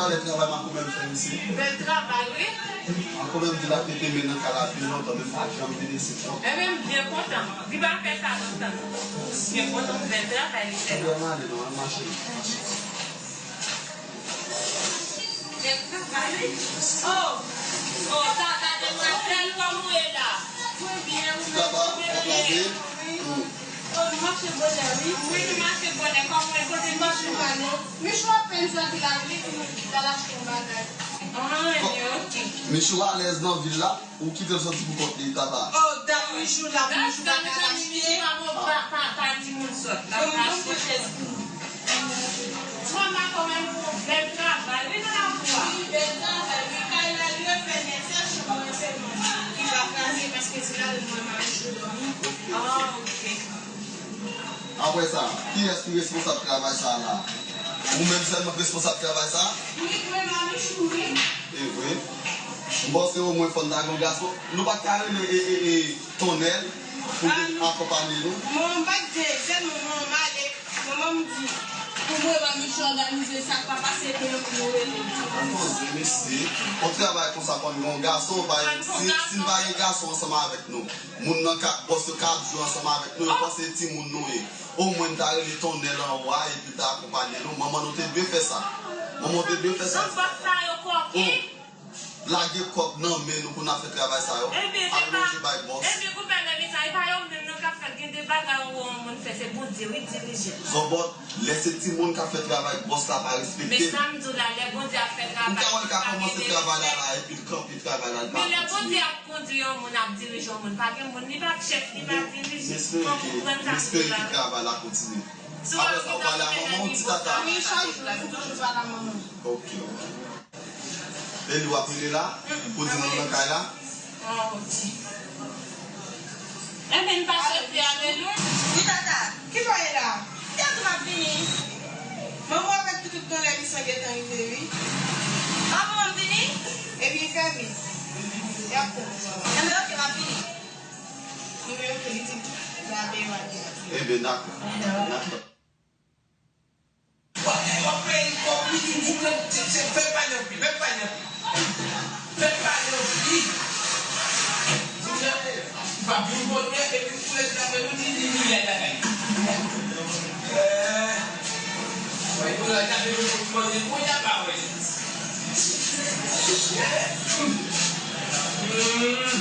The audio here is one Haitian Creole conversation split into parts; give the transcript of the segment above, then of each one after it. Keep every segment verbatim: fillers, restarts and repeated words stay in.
Alè travay, makomè m fè, mesye. Bèl travay, wi. Makomè m di l ap mete men nan kay la byen lontan, men m pa janm vin isit, non. Ebyen, m byen kontan. Li pa fè sa lontan, non. M byen kontan pou bèl travay li fè la. Ebyen, ann ale, non, ann mache. Bèl travay, wi. Oh! Oh, tata, demwazèl, kòman w ye la? Mwen byen, ou menm? Sa va? Ou byen? Wi. Oh, nou mache bonè, wi. Wi, nou mache bonè. Kòman w ye? Kote Michou? Michou apèn soti la, li di mwen li pral achte yon bagay. Ah, ebyen, oke. Michou alèz nan vil la, ou kite l soti pou kont li, tata. Oh, dat Michou la, Michou pa ka achte. Pa, pa, pa di moun sòt la, pa achte. Bon, makomè m, bèl travay, wi, nan lakou a. Wi, bèl travay, wi, kay la, li refè nèt, sèl chanm nan sèlman ki pa kraze, paske se la, mwen, Michou dòmi. Ah, oke. Apre sa, kiyès ki responsab travay sa a la? Ou menm sèlman k responsab travay sa a? Wi, mwen, Michou, wi. E vre. M panse omwen fò n ta gen yon gason. Nou pa t ka rele e, e, e, Tonnèl pou te akonpaye nou? Manman m pa t gen, sèlman manman m ale. Manman m di, pou mwen, Michou òganize sa k pa pase, pou yo, pou yo rele. Atann, mesye, yon travay konsa konn gen yon gason, pa, si, si n pa gen gason ansanm avèk nou. Moun nan ka, bòs yo ka ap jwe ansanm avèk nou, yo panse se timoun nou ye. Omwen n ta rele Tonnèl anwo a, epi l ta akonpaye nou. Manman nou te dwe fè sa. Manman w te dwe fè sa. Tout bòs sa yo kòki. Oh, lage kòb nan men nou pou n ap fè travay sa yo. Ebyen, se pa, ebyen, konpè Levita, e pa yo menm nan k ap fè l. Gen de bagay ou wè yon moun fè, se Bondye, wi, dirije l. Zòbòt, lè se timoun k ap fè travay, bòs la pa respekte l. Men sa m di w la, lè Bondye ap fè travay, ou ka wè l ka kòmanse travay la, la, epi l kanpe travay la, l pa kontinye. Men lè Bondye ap kondui yon moun, ap dirije yon moun. Pa gen moun, li pa chèf, li pa dirije. Fòk ou konprann sa m di la. M espere ke travay la kontinye. Apre sa, ou pale a manman w, ti tata? Wi, chak jou, m toujou pale a manman m. Ok, ok. E li w ap rele la? Pou di nou nan kay la? Ah, ok. Enben, n pa soti avè nou? Ti tata, ki bò w ye la? Biyantò m ap vini. Manman w avèk pitit gran lè li san gentan rive, wi. Ah, manman m vini? Epi fèmen. Y ap tann. Enben, ok, m ap vini. Mwen menm, ok, li di, l ap peye w al. Enben, dakò. Dakò. W ap, w ap peye l kòb li, ti moun nan, ti, ti, fè l pale anpil, fè l pale anpil. Fè l pale anpil. Ti moun nan, li pa vin bonè, epi pou lè sa fè nou di li, li lè lakay. Eh, wè, pou lè sa fè nou di manje, pou y a pa wè. Hmm.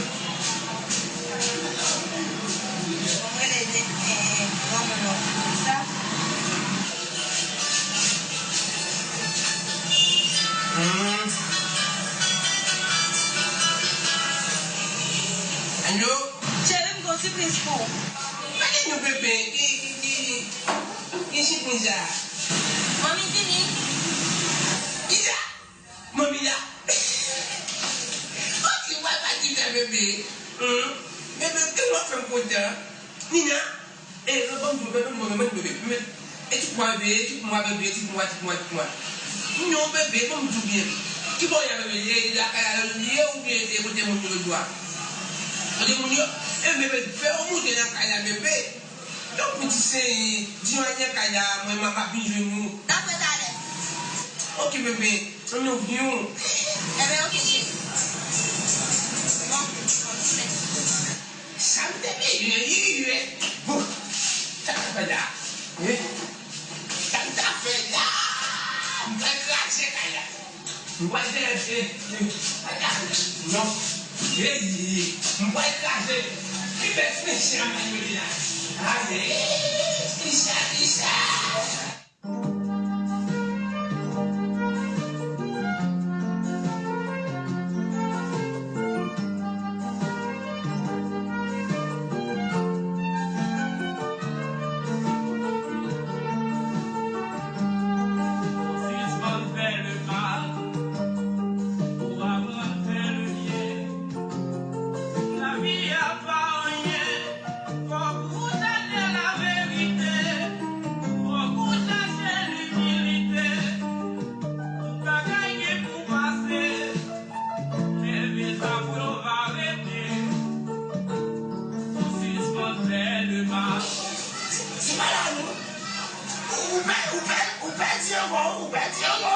Mwen rele, eh, granmoun nan sa. Hmm. Alo? Cheri, m gon sipriz pou ou. Pa gen yon bebe ki, ki, ki, ki sipriz la. Manmi vini. Kisa? Manmi la. Ok, w ap pati fè bebe. Hmm. Bebe, ke w ap fè m kontan. Nina. E, non, ban m di w, ban m di w, ban m di w, bebe. E tout mwa, bebe, e tout mwa, bebe, e tout mwa, tout mwa, tout mwa. Non, bebe, ban m di w byen. Ki bò y a, bebe? E lakay la, li ye oubyen se kote moun yo dwa? Kote moun yo? E, bebe, fè yo moute lakay la, bebe. Donk, pou ti Seyi, di yo al nan kay la, mwen, m ap vin jwenn ou. N ap wè talè. Ok, bebe. Ann nou vini w. Enben, ok, cheri. Bon, bon, respè. Sa m te bezwen, wi, wi. Bon, sa m ta fè la? Hein? Sa m ta fè la? M pral kraze kay la. M pral kraze, eh, eh, non. Hey, m pral kraze. Ki bèl mesye a mwen yo la. Aye, kisa, kisa? Sispann fè le mal pou aprann fè le byen. Lavi a pa anyen, fòk ou tande laverite, fòk ou chache imilite. Tout bagay gen pou pase, men sa pou yo pa rete. Sispann fè le mal. Se pa la non. Ou, ou pè, ou pè, ou pèdi ankò, ou pèdi ankò.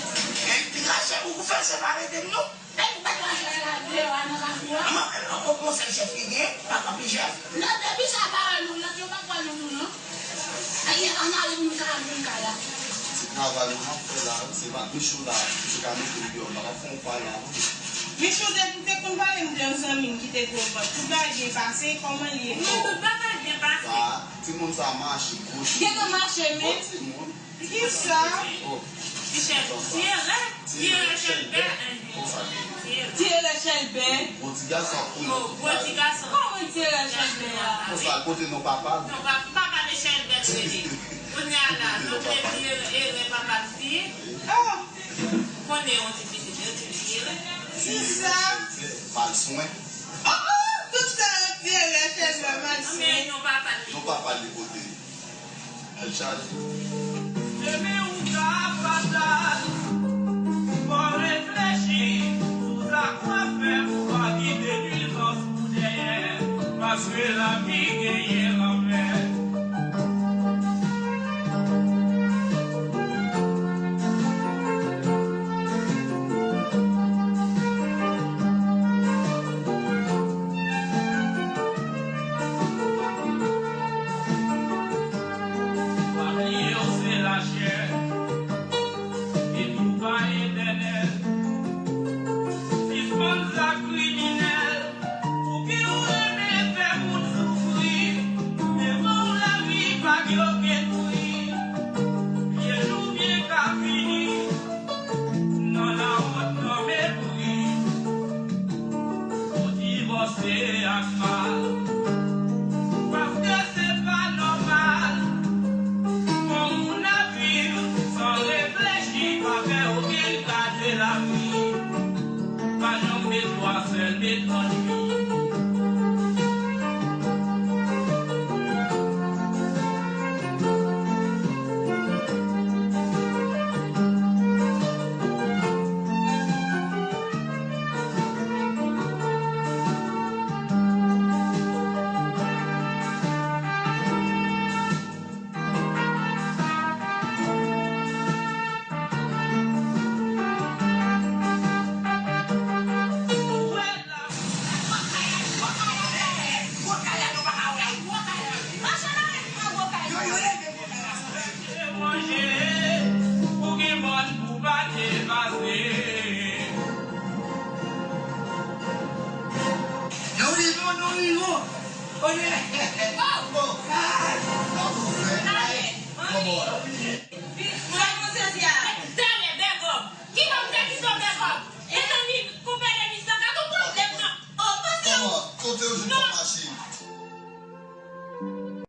Pale. Ey, ti graje, ou fè separe de nou. Ey, ou pa ka fè sa deyò a nan kafou a. Manman, on, on sèl chèf ki gen, pa gen pi chèf. Non, depi sa pa wè nou, lòt yo pa kwè nan nou, non. Ey, ann ale, moun ka, moun ka la. Se travay mwen ap fè la, se pa Michou la, ki te ka mete m deyò, m pa ka fè yon pa la. Michou te, te konn pale m de yon zanmi m ki te gwo vant. Tout bagay byen pase, kòman l ye? Men tout bagay byen pase. Sa, timoun sa mache, gwo timoun. Gentan mache, men. Gwo timoun. Kisa? Oh. Ti Chèlbè. Ti Erè Chèlbè. Konsa li ye. Ti Erè Chèlbè. Gwo ti gason ap kouri nan tout lari. Gwo ti gason. Kòman Ti Erè Chèlbè a? Konsa, kote non papa l? Non, pa, papa l e Chèlbè l rele. Kounye a la, non, se Ti Erè, Erè papa l di. Oh. Konnen yon ti pitit, yon ti Ti Erè. Kisa? Mal swen. Oh, oh, tout sa yo Ti Erè Chèlbè mal swen. Non, papa l. Non papa l li pote. Demen ou ka fatal, fò w reflechi sou sa k w ap fè pou w pa kite nwizans pou dèyè, paske lavi genyen lanvè. Pa bliye w se lachè, epi w pa etènèl. Sispann zak kriminèl, pouki w renmen fè moun soufri? Devan w lavi pa gen okenn pri. Vye jou byen ka fini nan lawont, nan mepri. Ou divòse ak mal, paske se pa nòmal. Yon moun ap viv san reflechi, pa fè okenn kalkil lavi. Pa janm met lwa, sèl met lannwi. Non, li bon, non, li bon. Konnen.